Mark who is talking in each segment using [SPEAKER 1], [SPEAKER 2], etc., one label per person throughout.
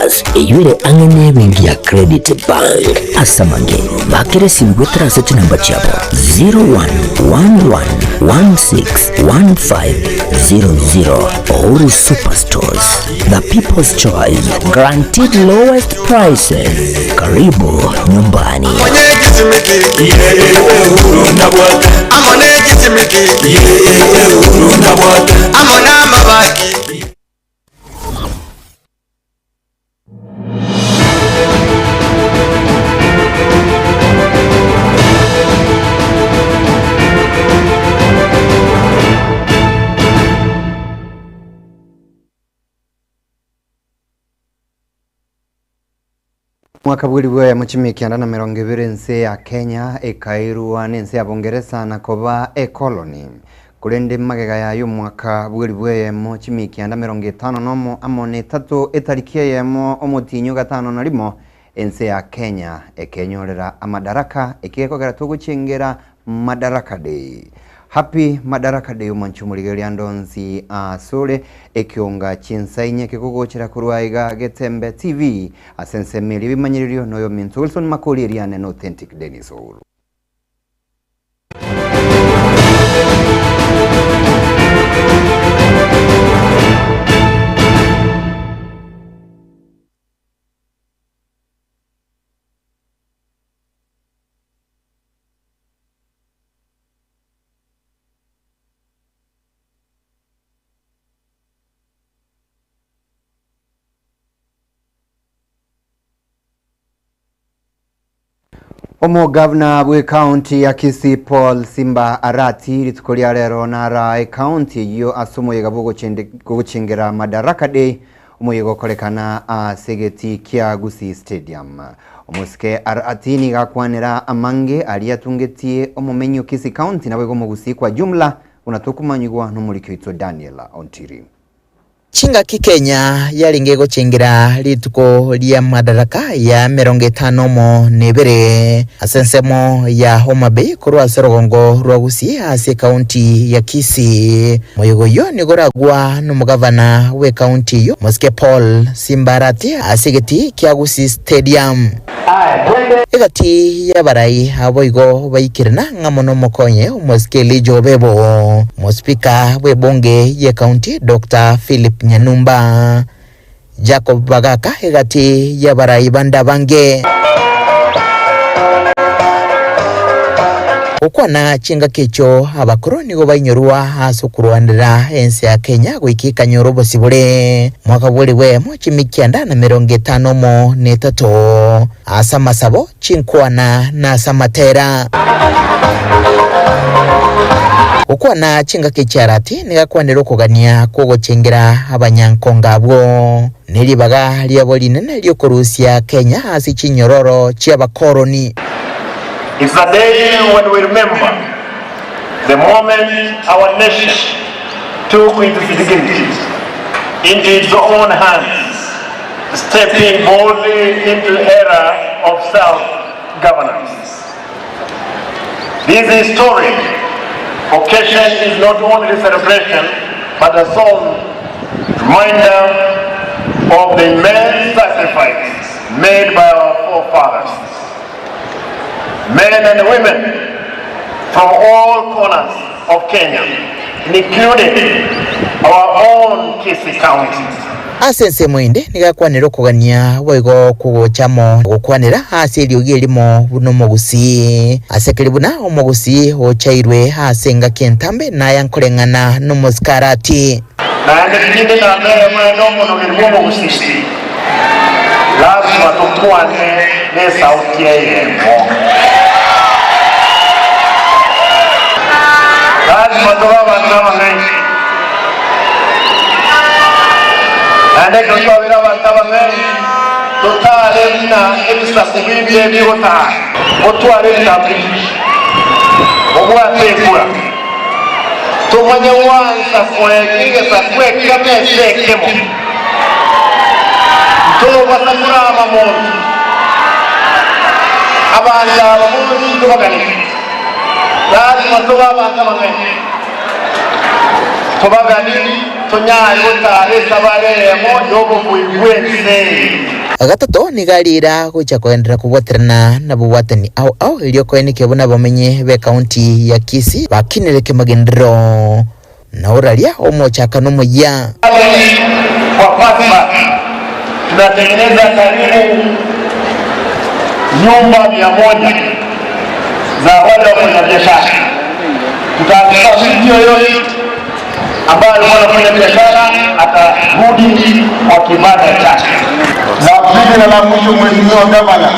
[SPEAKER 1] Superstores eyio ere ang'e n'ebenki ya Credit Bank. Ase amange, bakera esimi goetera ase chinamba chiabo 0111161500. Uhuru Superstores, the people's choice, guaranteed lowest prices. Karibu nyumbani.
[SPEAKER 2] Omwaka bw'elifu eyemo chimia kianda na emerongo ebere ense ya Kenya ekairwa n'ense ya Bongeresa na koba ekoloni. Korende magega yaye omwaka bw'elifu eyemo chimia kianda emerongo etano nomo amo na etato etariki eyemo omotienyi o gatano na rimo ense ya Kenya ekenyorera amadaraka ekegekogera togochengera Madaraka Day. Happy Madaraka Day omwanchi omorigereria ande onsi asore ekionga chinsa inye kegogochera korwa aiga Getembe TV ase ensemo eria ebimanyererio noyominto Wilson Makori eriane na Authentic Dennis Ouru. Omogavana bw'ekaunti ya Kisii Paul Simba Arati rituko ria rero nara ekaunti eyio ase omoyega bw'ogochengera Madaraka Day Omoyega okorekana ase egetii kia Gusii Stadium. Omosike Arati nigo akwanera amange aria atungetie omomenyi o Kisii County naboigo omogusii kwa jumla buna tokomanyigwa nomoriki oito Daniel Ontiri.
[SPEAKER 3] Chingaki Kenya yarenge gochengera rituko ria Madaraka ya emerongo etano omo na ebere ase ensemo ya Homa Bay korwa ase orogongo rwa Gusii ase ekaunti ya Kisii. Moyega oyio nigo oragwa nomogavana bw'ekaunti eyio, Mosike Paul Simbarati ase egetii kia Gusii Stadium. Egati y'abarai abo igo baikirana ng'a mono omokonye Omosike Elijah Obebo, Omosipika bw'ebunge y'ekaunti Doctor Philip Nyanumba, Jacob Bagaka egati y'abarai bande abange. Gokwana chingaki echio abakoro nigo bainyorwa ase okorwanera ense ya Kenya goika ekanyora obosibore mwaka bw'elifu eyemo chimi kianda na merongo etano omo na etato ase amasabo, chinkwana na ase amatera. Gokwana chingaki chi'Arati nigo akwanire okogania kw'ogochengera abanyankonge abwo, ne ribaga riabo rinene ri'okorusia Kenya ase chinyororo chi'abakoroni.
[SPEAKER 4] It's a day when we remember the moment our nation took its dignity into its own hands, stepping boldly into the era of self-governance. This historic occasion is not only a celebration but a solemn reminder of the immense sacrifice made by our forefathers, men and women from all corners of Kenya, including our own Kisii County.
[SPEAKER 3] Ase ensemo ende nigo akwanire okogania boigo kw'ogocha amo gokwanera ase eriogi erimo buna omogusii. Ase keri buna omogusii ochairwe ase engaki entambe naya nkoreng'ana nomosikarati.
[SPEAKER 4] Naende tinde nambere mwene omonogeri bw'omogusii, lasima tokwane nesauti eyemo. Lasima tobe abanto abang'aini. Naende ekero twabeire abanto abang'aini, totare buna ebisaku binde bigotara. Motware ebitambulisho, mobwate ekura, tomanye gwansa koega egesaku ekemo ase ekemo. Ntobasa korama monto, abanto aba bonsi ntobaganetie. Lasima tobe abanto abang'aini. Tobagani tonyare gotaara esabari eyemo y'obobui bw'ense eye.
[SPEAKER 3] Gatato nigo ariira gochia kogenderera kobwaterana nabobwatani ao ao erio koenekia buna abamenyi b'ekaunti ya Kisii bakinire kemagenderero na oraria omochakano omoyia.
[SPEAKER 4] Kwa Pasma tunatengeneza karibu nyumba 100 za wale wafanyabiashara. Tutahakikisha mtu yoyote ambaye alikuwa anafanya biashara atarudi kwa kibanda chake.
[SPEAKER 5] La pili na la mwisho, Mheshimiwa Gavana,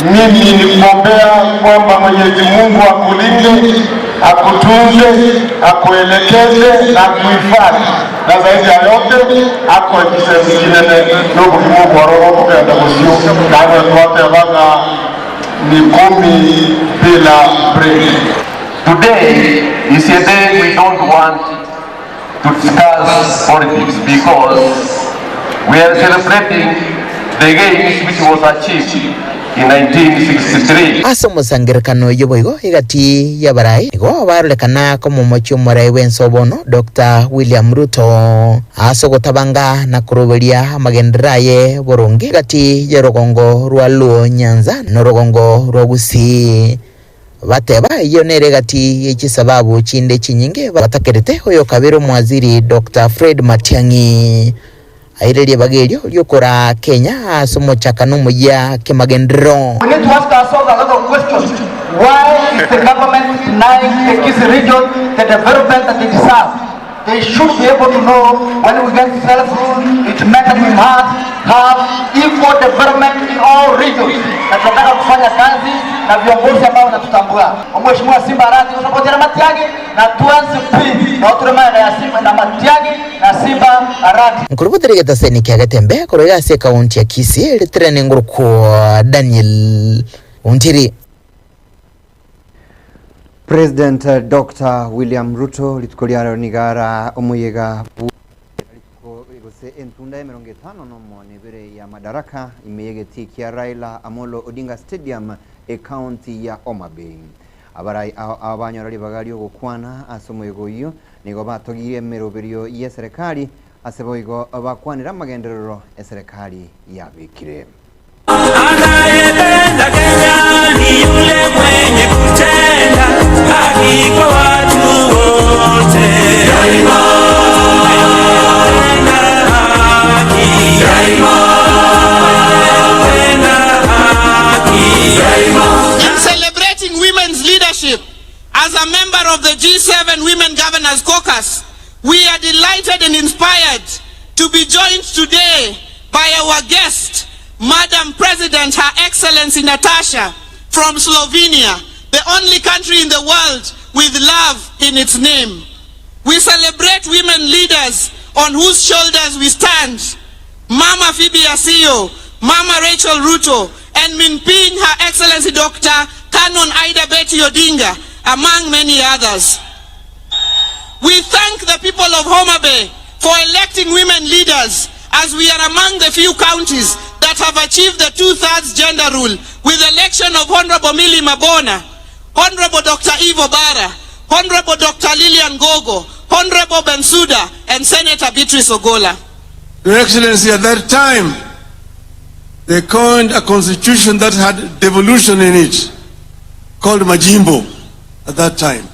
[SPEAKER 5] mimi ni kuombea kwamba Mwenyezi Mungu akulinde, akutunze, akuelekeze na akuhifadhi, na zaidi ya yote akuakise kinene nobugimu bwororo bugenda busio nawe twatebanga ni 10 bila break.
[SPEAKER 6] Today is a day we don't want to discuss politics because we are celebrating the gains which was achieved in 1963.
[SPEAKER 3] Ase omosangererekano oyio boigo egati y'abarai nigo barorekana komomochia omorai bw'ense obono Doctor William Ruto ase ogotabanga na koroberia amagenderero aye boronge egati y'orogongo rwa Luo Nyanza na orogongo rwa Gusii. Bateba eyio nere egati ye chisababu chinde chinyinge batakerete oyokabere omwaziri Doctor Fred Matiang'i aire ribaga erio riokoraa Kenya ase omochakano omoyia kemagenderero.
[SPEAKER 7] We need to ask ourselves a lot of questions. Why is the government denying the Kisii region the development that they deserve? They should be able to know when we get self-rule, it meant that we must have equal development in all regions. Na tunataka kufanya kazi na viongozi ambao wanatutambua. Mheshimiwa Simba Arati unapotea na Matiang'i na tuanze P na watu na Simba na Matiang'i na Simba Arati.
[SPEAKER 3] Nkorobotera egetaseni kia Getembe korwa iga ase ekaunti ya Kisii ritirane ngorokwa Daniel Ontiri.
[SPEAKER 2] President Dr. William Ruto rituko ria rero nigo ara omoyega rituko gose entunda y'emerongo etano nomo na ebere ya Madaraka ime y'egetii kia Raila Amolo Odinga Stadium ecounty ya Homa Bay. Abarai abanyora ribaga riogokwana ase omoyega oyio nigo batogirie emeroberio y'eserekari ase boigo bakwanera amagenderero eserekari yabekire.
[SPEAKER 8] Anayependa Kenya ni yule mwenye kutenda haki kwa watu wote. Daima. Anayependa haki. Daima. Anayependa haki. Daima.
[SPEAKER 9] In celebrating women's leadership, as a member of the G7 Women Governors Caucus, we are delighted and inspired to be joined today by our guest, Madam President, Her Excellency Natasha from Slovenia, the only country in the world with love in its name. We celebrate women leaders on whose shoulders we stand. Mama Phoebe Asiyo, Mama Rachel Ruto, and Minping, Her Excellency Dr. Canon Ida Betty Odinga, among many others. We thank the people of Homa Bay for electing women leaders, as we are among the few counties that have achieved the two-thirds gender rule with the election of Honorable Millie Mabona, Honorable Dr. Eve Obara, Honorable Dr. Lillian Gogo, Honorable Bensuda, and Senator Beatrice Ogola.
[SPEAKER 5] Your Excellency, at that time, they coined a constitution that had devolution in it, called Majimbo at that time.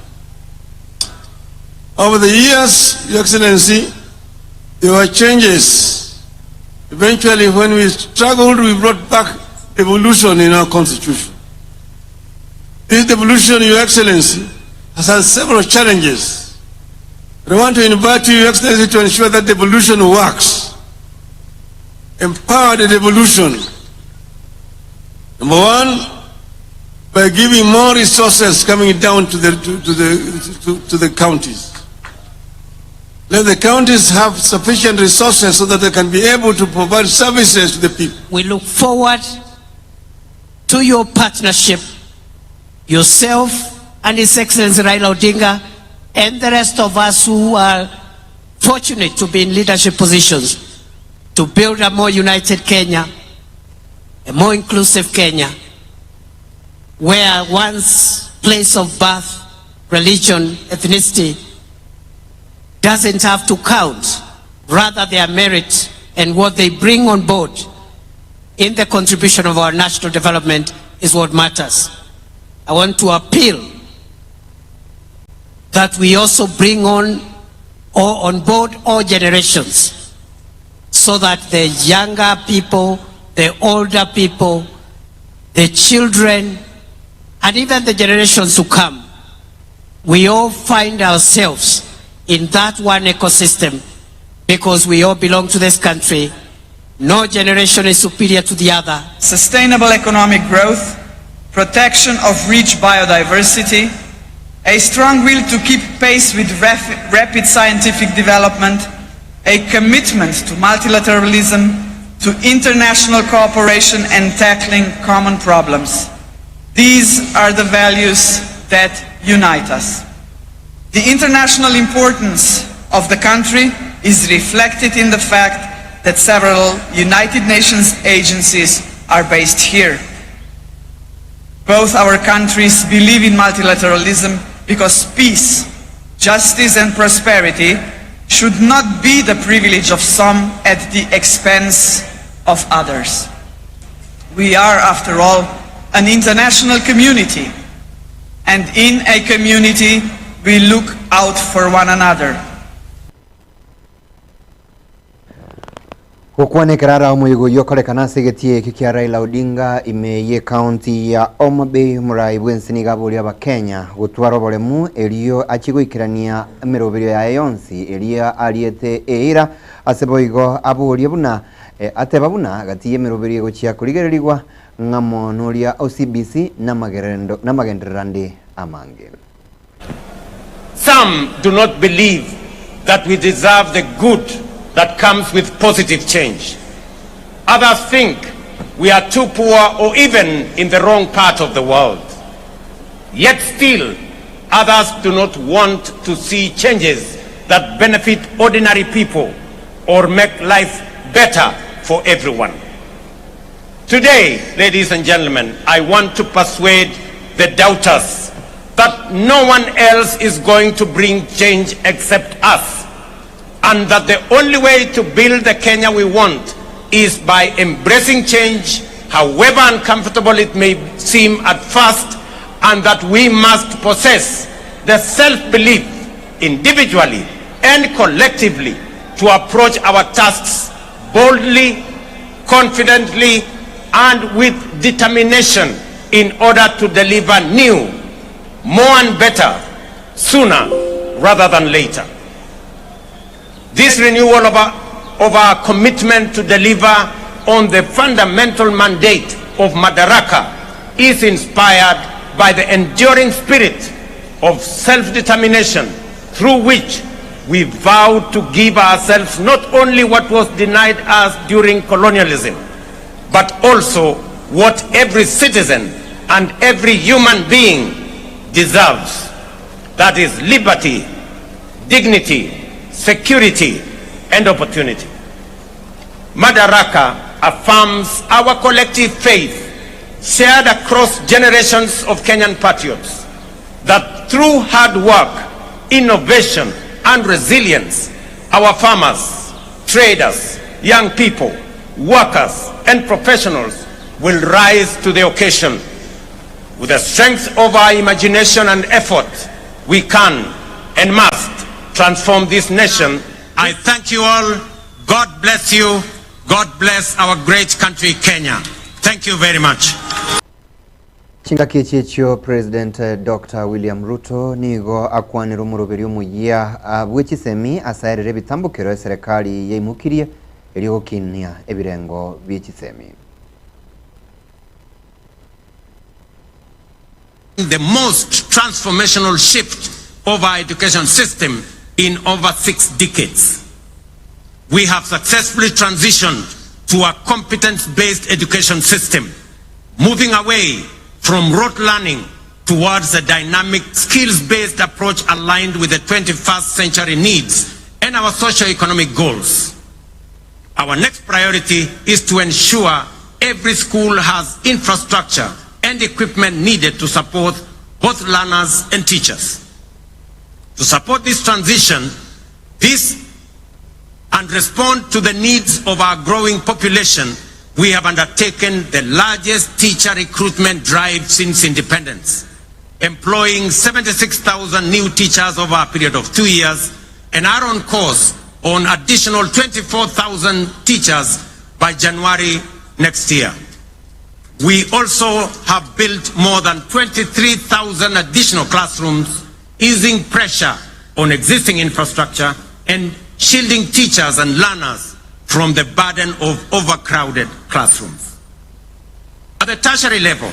[SPEAKER 5] Over the years, Your Excellency, there were changes. Eventually, when we struggled, we brought back devolution in our constitution. This devolution, Your Excellency, has had several challenges. But I want to invite you, Your Excellency, to ensure that devolution works. Empower the devolution. Number one, by giving more resources coming down to the counties. Let the counties have sufficient resources so that they can be able to provide services to the people.
[SPEAKER 10] We look forward to your partnership, yourself and His Excellency Raila Odinga, and the rest of us who are fortunate to be in leadership positions, to build a more united Kenya, a more inclusive Kenya, where one's place of birth, religion, ethnicity doesn't have to count, rather their merit and what they bring on board in the contribution of our national development is what matters. I want to appeal that we also bring on or on board all generations so that the younger people, the older people, the children, and even the generations to come, we all find ourselves in that one ecosystem because we all belong to this country. No generation is superior to the other.
[SPEAKER 11] Sustainable economic growth, protection of rich biodiversity, a strong will to keep pace with rapid scientific development, a commitment to multilateralism, to international cooperation and tackling common problems. These are the values that unite us. The international importance of the country is reflected in the fact that several United Nations agencies are based here. Both our countries believe in multilateralism because peace, justice and prosperity should not be the privilege of some at the expense of others. We are, after all, an international community, and in a community we look out for one another.
[SPEAKER 2] Gokwana ekero are omoyega oyio okorekana ase egetii eke kia Raila Odinga ime y'ecounty ya Homa Bay, omorai bwensi nigo aboria abakenya gotwara oboremu erio achie goikerania emeroberio yaye yonsi eria ariete eira ase boigo aborie buna ateba buna gati y'emeroberio egochia korigererigwa ng'amo noria o CBC namagenderero ande amange.
[SPEAKER 12] Some do not believe that we deserve the good that comes with positive change. Others think we are too poor or even in the wrong part of the world. Yet still, others do not want to see changes that benefit ordinary people or make life better for everyone. Today, ladies and gentlemen, I want to persuade the doubters that no one else is going to bring change except us, and that the only way to build the Kenya we want is by embracing change, however uncomfortable it may seem at first, and that we must possess the self-belief individually and collectively to approach our tasks boldly, confidently, and with determination in order to deliver new, more and better, sooner rather than later. This renewal of our, of our commitment to deliver on the fundamental mandate of Madaraka is inspired by the enduring spirit of self-determination through which we vow to give ourselves not only what was denied us during colonialism, but also what every citizen and every human being deserves. That is liberty, dignity, security, and opportunity. Madaraka affirms our collective faith, shared across generations of Kenyan patriots, that through hard work, innovation, and resilience, our farmers, traders, young people, workers, and professionals will rise to the occasion. With the strength of our imagination and effort, we can and must transform this nation. I thank you all. God bless you. God bless our great country, Kenya. Thank you very much.
[SPEAKER 2] Chingaki echi echio President Doctor William Ruto nigo akwanire omoroberi omoyia bwe chisemi asaerere ebitambokero eserekari yaimokirie erio gokinia ebirengo bie chisemi.
[SPEAKER 12] The most transformational shift of our education system in over 6 decades. We have successfully transitioned to a competence-based education system, moving away from rote learning towards a dynamic, skills-based approach aligned with the 21st century needs and our socio-economic goals. Our next priority is to ensure every school has infrastructure and equipment needed to support both learners and teachers. To support this transition, this and respond to the needs of our growing population, we have undertaken the largest teacher recruitment drive since independence, employing 76,000 new teachers over a period of 2 years and are on course on additional 24,000 teachers by January next year. We also have built more than 23,000 additional classrooms, easing pressure on existing infrastructure and shielding teachers and learners from the burden of overcrowded classrooms. At the tertiary level,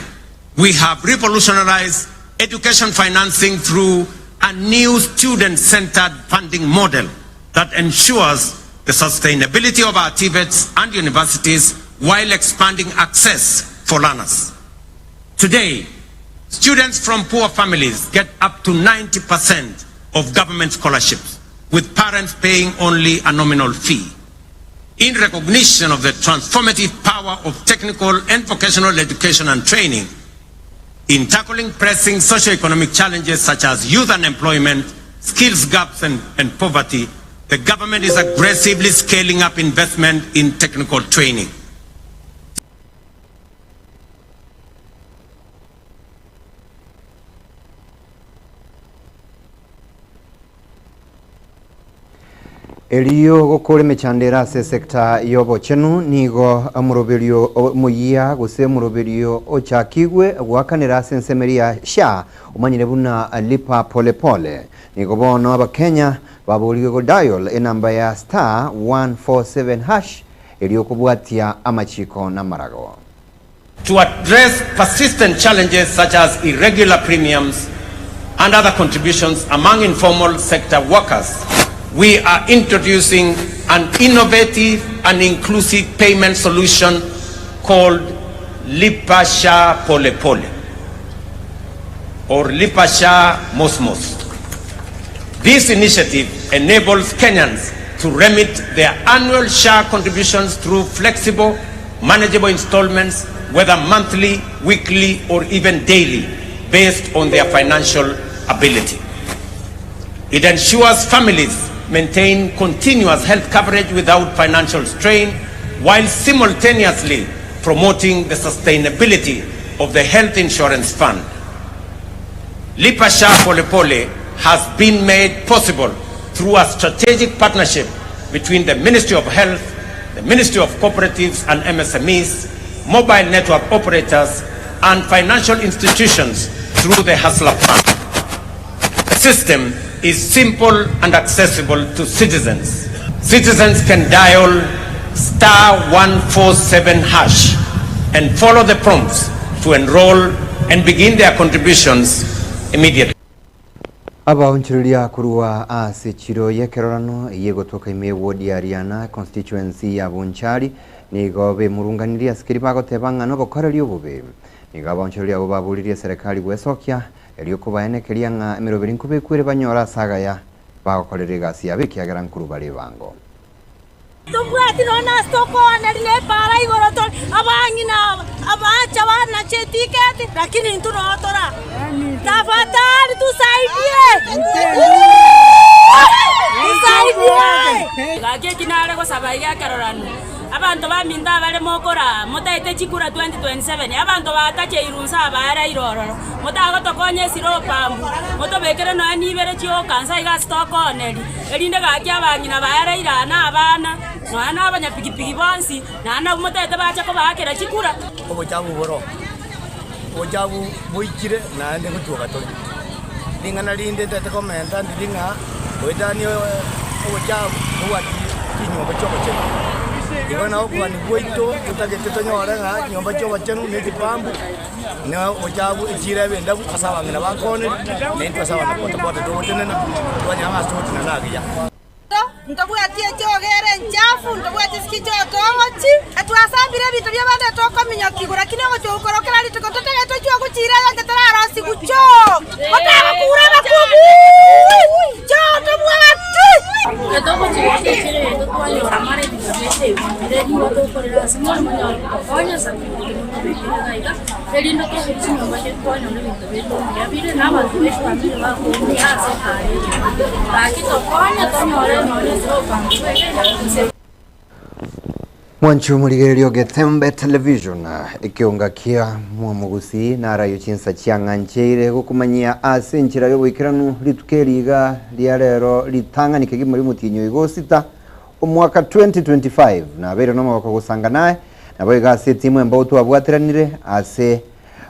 [SPEAKER 12] we have revolutionized education financing through a new student-centered funding model that ensures the sustainability of our TVETs and universities while expanding access for learners. Today, students from poor families get up to 90% of government scholarships, with parents paying only a nominal fee. In recognition of the transformative power of technical and vocational education and training, in tackling pressing socio-economic challenges such as youth unemployment, skills gaps and, and poverty, the government is aggressively scaling up investment in technical training.
[SPEAKER 2] Erio gokora emechando ere ase esecta y'obochenu nigo omoroberio omoyia gose omoroberio ochakigwe goakanera ase ensemo eria ya SHA omanyire buna Lipa Pole Pole. Nigo bono abakenya baborigwe go dial enamba ya star 147 hash erio kobwatia amachiko namarago.
[SPEAKER 12] To address persistent challenges such as irregular premiums and other contributions among informal sector workers, we are introducing an innovative and inclusive payment solution called Lipa Sha Pole Pole or Lipa Sha Mosmos. This initiative enables Kenyans to remit their annual SHA contributions through flexible, manageable installments, whether monthly, weekly, or even daily, based on their financial ability. It ensures families maintain continuous health coverage without financial strain, while simultaneously promoting the sustainability of the health insurance fund. Lipa SHA Pole Pole has been made possible through a strategic partnership between the Ministry of Health, the Ministry of Cooperatives and MSMEs, mobile network operators, and financial institutions through the Hustler Fund. The system is simple and accessible to citizens. Citizens can dial star 147 hash and follow the prompts to enroll and begin their contributions immediately.
[SPEAKER 2] Abaonchoreria korwa ase echiro y'ekerorano eyio egotoka ime eward ya Riana constituency ya Bonchari nigo bemurunganirie ase keria bagoteba ng'a nobokoreri obobe. Nigo abaonchoreria abwo baboririe eserekari gwesokia erio kobaenekeria ng'a emeroberi nkobekwere banyore ase agaya bagokorera egasi yabo ekiagera nkorwa bare ebango.
[SPEAKER 13] Tobwati nonya nase tokooneria na epaara igoro tore abang'ina aba, abaancha banache etiketi, lakini intwe noo tora. Tafadhali tusaidie! Tusaidie!
[SPEAKER 14] Gaki eki nare gosaba iga ekerorano, abanto baminto abare mokoraa, motaete chikura 2027, abanto batacheirwe inse abaereire ororo, motagotokonya esiropambu, motobekere nonya nibere chioka nsa iga ase tokooneria. Erinde gaki abang'ina baereire aa na abana, nonya na abanyapigipigi bonsi, naende nabwo motaete bache kobaakera chikura.
[SPEAKER 15] Obochafu boro, obochafu boichire naende gochwoka tore. Ring'ana rinde ntagete komenta ndiri ng'a goetania obochafu bobwati chinyomba chi'obochenu. Igo nabo obokani bwaito totagete tonyore ng'a chinyomba chi'obochenu na echipambu Na obochaabu echiira ebe endabu ase abang'ina bakoonire, na intwe ase abana-boda-boda togotenena, twanyora ng'a ase togotenena nagiya.
[SPEAKER 13] Ntobwati echogo ere enchafu, ntobwati isiko chi'otogochi, twasambire ebinto bi'abande tokominyokia lakini ogochia gokora kera rituko totagete tochia gochiira egento terarosigwe choo, otagokura abakungu choo tobwati.
[SPEAKER 2] Mwanche omorigereria o Getembe Television, ekeonga kia Mwamogusi narayo chinsa chiang'ancheire gokomanyia ase enchera y'oboikeranu rituko eri iga ria rero ritang'ani kegima rimotienyi oiga osita omwaka 2025. Nabeire nomogoko gosanga naye, naboigo ase etimu embao twabwateranire ase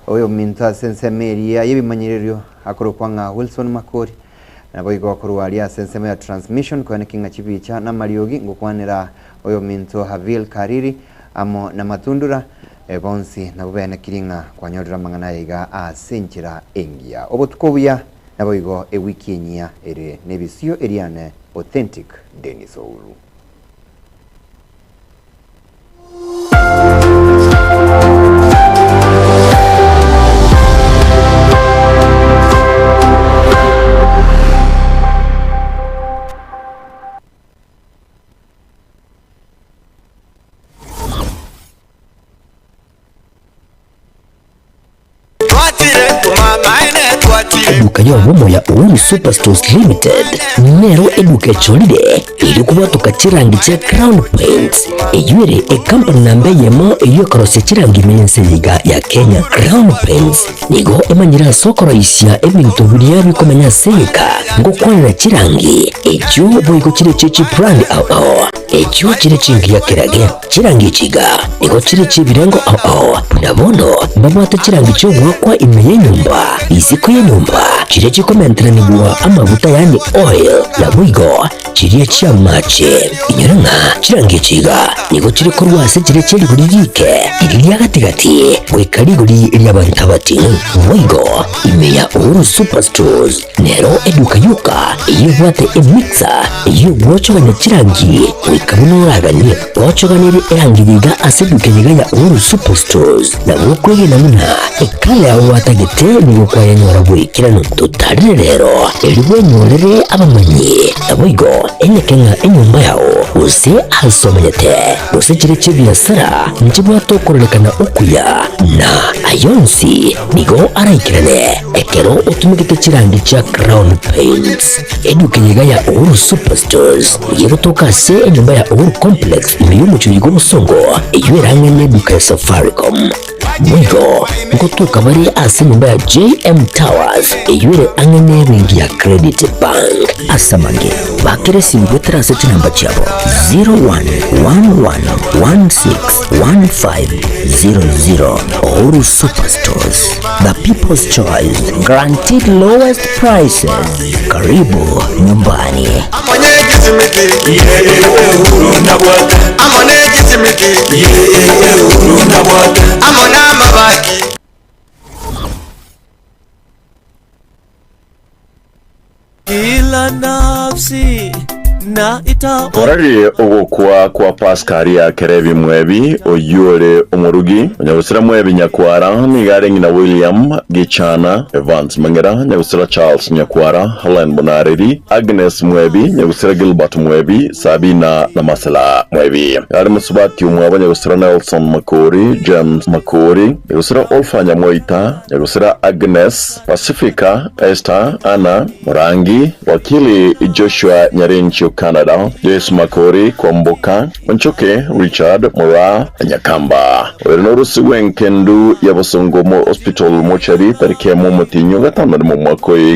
[SPEAKER 2] oyominto ase ensemo eria y'ebimanyererio akorokwa ng'a Wilson Makori. Naboigo korwa aria ase ensemo ya transmission koeneki ng'a chibicha na amariogi ngokwanera oyominto Havil Kariri amo na Matundura bonsi nabwo benekiri ng'a kwanyorire amang'ana aya iga ase enchera engiya. Obotuko obuya naboigo ewiki enyia ere nebisio eriane Authentic Dennis Ouru.
[SPEAKER 1] Eduka y'obomo ya Uhuru Superstores Limited nero eduka echorire erio kobwatoka chirangi chia Crown Paints eyio ere ekampani namba eyemo eyio ekorosia chirangi ime y'ense eye iga ya Kenya. Crown Paints nigo emanyire ase okoroisia ebinto biria bikomenya ase egeka ngokwanera chirangi echio boigo chire chie chibrand ao ao echio chire chingiya kerage. Chirangi echi iga nigo chire chi'ebirengo ao ao, buna bono mbabwate chirangi chi'ogoakwa ime y'enyomba, isiko y'enyomba, chiria chikomenteranigwa amaguta yaani oil, naboigo chiria chi'amache. Inyora ng'a chirangi echi iga nigo chire korwa ase chiria chie rigori riike, riria ria gati-gati, goika rigori ri'abanto abating'u. Boigo ime ya Uhuru Superstores Nero eduka yoka eyio ebwate emixer eyio egwochogania chirangi goika buna oraganie. Gwochoganirie erangi yiga ase eduka eyiga ya Uhuru Superstores nabo okwegena buna ekala yao gwatagete nigo kwayenyora boikeranu. Totarire rero erio bwenyorere abamanyi naboigo enyeke ng'a enyomba yao gose ase omanyete gose chire chi'ebiasara nchibwate okororekana okuya na ayonsi nigo araikerane. Ekero otumegete chirangi chia Crown Paints, eduka eyeiga ya Uhuru Superstores nigo egotoka ase enyomba ya Uhuru Complex ime y'omochie oyiga obosongo, eyio ere ang'e n'eduka ya Safaricom. Boigo ngotoka bare ase enyomba ya JM Towers eyio ere ang'e n'ebenki ya Credit Bank. Ase amange, bakera esimi goetera ase chinamba chiabo 0111161500. Uhuru Superstores. The People's Choice, guaranteed lowest prices. Karibu nyumbani.
[SPEAKER 8] Kila nafsi na ita
[SPEAKER 16] Korarie ogokwa kwa Pascal ya Kerebi Mwebi, oyio ore omorugi, Onyagusira Mwebi Nyakwara, nigo are ng'ina William Gichana, Evans Mang'era, Nyagusira Charles Nyakwara, Helen Monareri, Agnes Mwebi, Nyagusira Gilbert Mwebi, Sabina na Masela Mwebi. Are mosubati omwabo Nyagusira Nelson Makori, James Makori, Nyagusira Olpha Nyamwaita, Nyagusira Agnes, Pacifica, Esther, Anna, Morangi, Wakili Joshua Nyarenchio Canada, Joyce Makori, Kwamboka, Onchoke, Richard, Moraa, Nyakamba. Oyo norusi bw'enkendu ya Bosongo Hospital Mortuary tariki emo omotinyi o gatano rimo omwaka oyo.